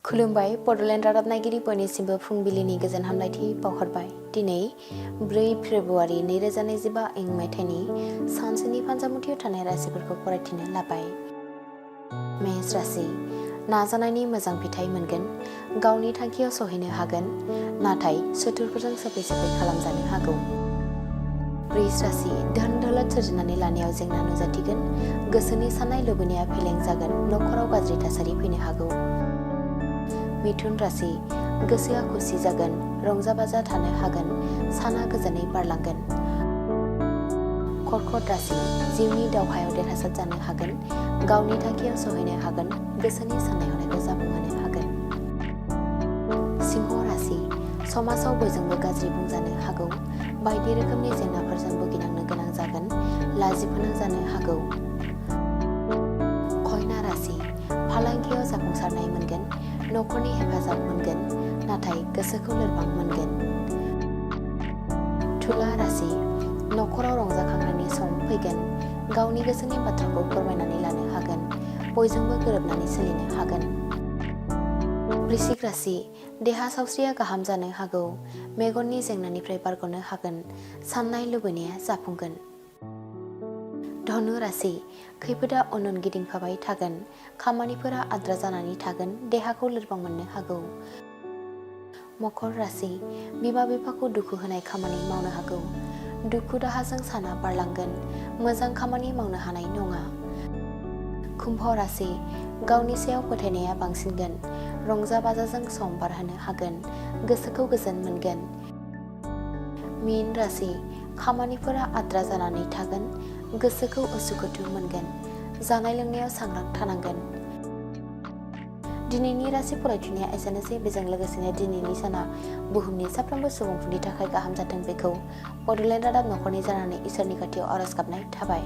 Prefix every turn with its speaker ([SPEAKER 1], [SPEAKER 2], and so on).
[SPEAKER 1] खुलुमबाय बड'लेण्ड रादाब नायगिरि बयनिसिमबो फुंबिलिनि गोजोन हामलायथि बावहरबाय। दिनै 4 फेब्रुआरि 2025 इं मायथाइनि सानसेनि फान्जामुथियाव थानाय राशिफोरखौ फरायथिनो लाबाय। मेष राशि नाजानायनि मोजां फिथाइ मोनगोन, गावनि थांखियाव सहैनो हागोन, नाथाय सुथुरफोरजों सोफै खालामजानो हागौ। वृष राशि धोन दौलत सोरजिनानै लानायाव जेंना नुजाथिगोन, गोसोनि साननाय लुबैनाया फेलें जागोन, नखराव गाज्रि थासारि फैनो हागौ। मिथुन राशि गोसोआ खुसि जागोन, रंजा बाजा थानो हागोन, साना गोजोनै बारलांगोन। कर्कट राशि जिउनि दावहायाव देरहासार जानो हागोन, गावनि थांखियाव सहैनो हागोन, गोसोनि साननाय हनायखौ जाफुंहोनो हागोन। सिंह राशि समाजाव बयजोंबो गाज्रि बुंजानो हागौ, बायदि रोखोमनि जेंनाफोरजों भुगिनांनो गोनां जागोन, लाजि फोनांजानो हागौ। कन्या राशि फालांगियाव जाफुंसारनाय मोनगोन, नखरनि हेफाजाब मोनगोन, नाथाय गोसोखौ लोरबां मोनगोन। तुला राशि नखराव रंजाखांनायनि सम फैगोन, गावनि गोसोनि बाथ्राखौ फोरमायनानै लानो हागोन, बयजोंबो गोरोबनानै सोलिनो हागोन। वृश्चिक राशि देहा सावस्रिया गाहाम जानो हागौ, मेगननि जेंनानिफ्राय बारग'नो हागोन, साननाय लुबैनाया जाफुंगोन। धनु राशि खैफोदा उन गिदिंफाबाय थागोन, खामानिफोरा आद्रा जानानै थागोन, देहाखौ लोरबां मोननो हागौ। मकर राशि बिमा बिफाखौ दुखु होनाय खामानि मावनो हागौ, दुखु दाहाजों साना बारलांगोन, मोजां खामानि मावनो हानाय नङा। कुम्भ राशि गावनि सायाव फोथायनाया बांसिनगोन, रंजा बाजाजों सम बारहोनो हागोन, गोसोखौ गोजोन मोनगोन। मीन राशि खामानिफोरा आद्रा जानानै थागोन, गोसोखौ उसुखुथु मोनगोन, जानाय लोंनायाव सांग्रां थानांगोन। दिनैनि राशि फरायथिनाया एसेनोसै। बेजों लोगोसेनो दिनैनि साना बुहुमनि साफ्रोमबो सुबुंफोरनि थाखाय गाहाम जाथों बेखौ बड'लेण्ड रादाब नखरनि जानानै इसोरनि खाथियाव आरज गाबनाय थाबाय।